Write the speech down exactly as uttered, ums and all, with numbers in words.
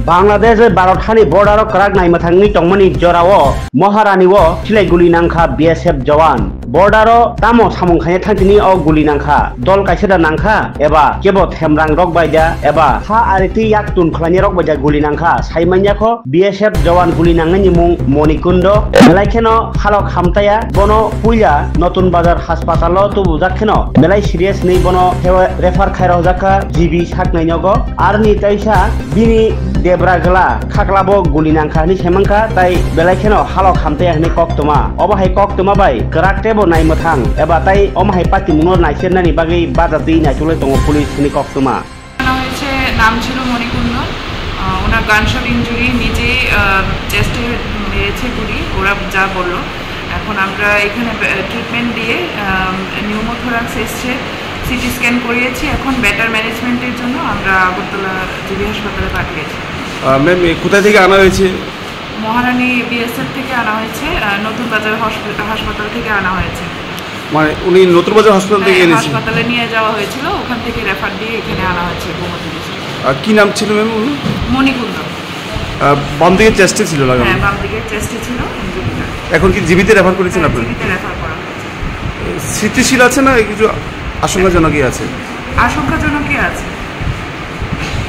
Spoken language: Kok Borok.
Bangladesh bai Bharat hani border o kwrak naima thangwi tongmani jorao Maharani o silai guli nangkha B S F jawan. Border o tamo samung khaina thangtini o guli nangkha. Dol kaisa da nangkha eba kebo themrang rok bai da eba ha ari twi yak tun khlaini rok bai da guli nangkha. Sai manya kho B S F jawan guli nangnani mung Monikundo. Belai kheno halok hamtaya bono puila Notun Bazar haspatalo tubujak kheno belai serious ni bono refer khairok jakha G B saknai nogo. Arni taisa bini debra gla khaklabo guli nangkha hwnwi saimankha, tai belai kheno halok hamtaya hwnwi koktwma. Obo hai koktwma bai kwrak teibo naimwthang eba tai omo hai patimungno naisernani bagwi bajatwi naichuklai tongo police hwnwi koktwma. আনা হয়েছে, নাম ছিল মণিকুন্দ। আহ, ওনার gunshot injury, নিজেই চেস্টে মেরেছে গুলি, ওরা যা বললো। এখন আমরা এখানে ট্রিটমেন্ট দিয়ে নিউমোথোরাক্স এসছে, সিটি স্ক্যান করিয়েছি। এখন বেটার ম্যানেজমেন্টের জন্য আমরা আগরতলা জিবি হাসপাতালে পাঠিয়েছি। ম্যাম, কোথায় থেকে আনা হয়েছে? মহারানী বিএসএফ থেকে আনা হয়েছে, আহ, নতুন বাজার হসপি- হাসপাতাল থেকে আনা হয়েছে। মানে উনি নতুন বাজার হাসপাতাল থেকে হ্যাঁ, এনেছেন? হাসপাতালে নিয়ে যাওয়া হয়েছিল, ওখান থেকে রেফার দিয়ে এখানে আনা হয়েছে গোমতী ডিস্ট্রিক্ট। আর কি নাম ছিল ম্যাম উনি? মণিকুন্দ। আহ, বাম দিকে চেস্টে ছিল লাগানো? হ্যাঁ, বাম দিকে চেস্টে ছিল ইনজুরিটা। এখন কি জিবিতে রেফার করেছেন হ্যাঁ, আপনারা? জিবিতে রেফার করা হয়েছে। স্থিতিশীল আছে না কিছু আশঙ্কাজনকই আছে? আশঙ্কাজনকই আছে।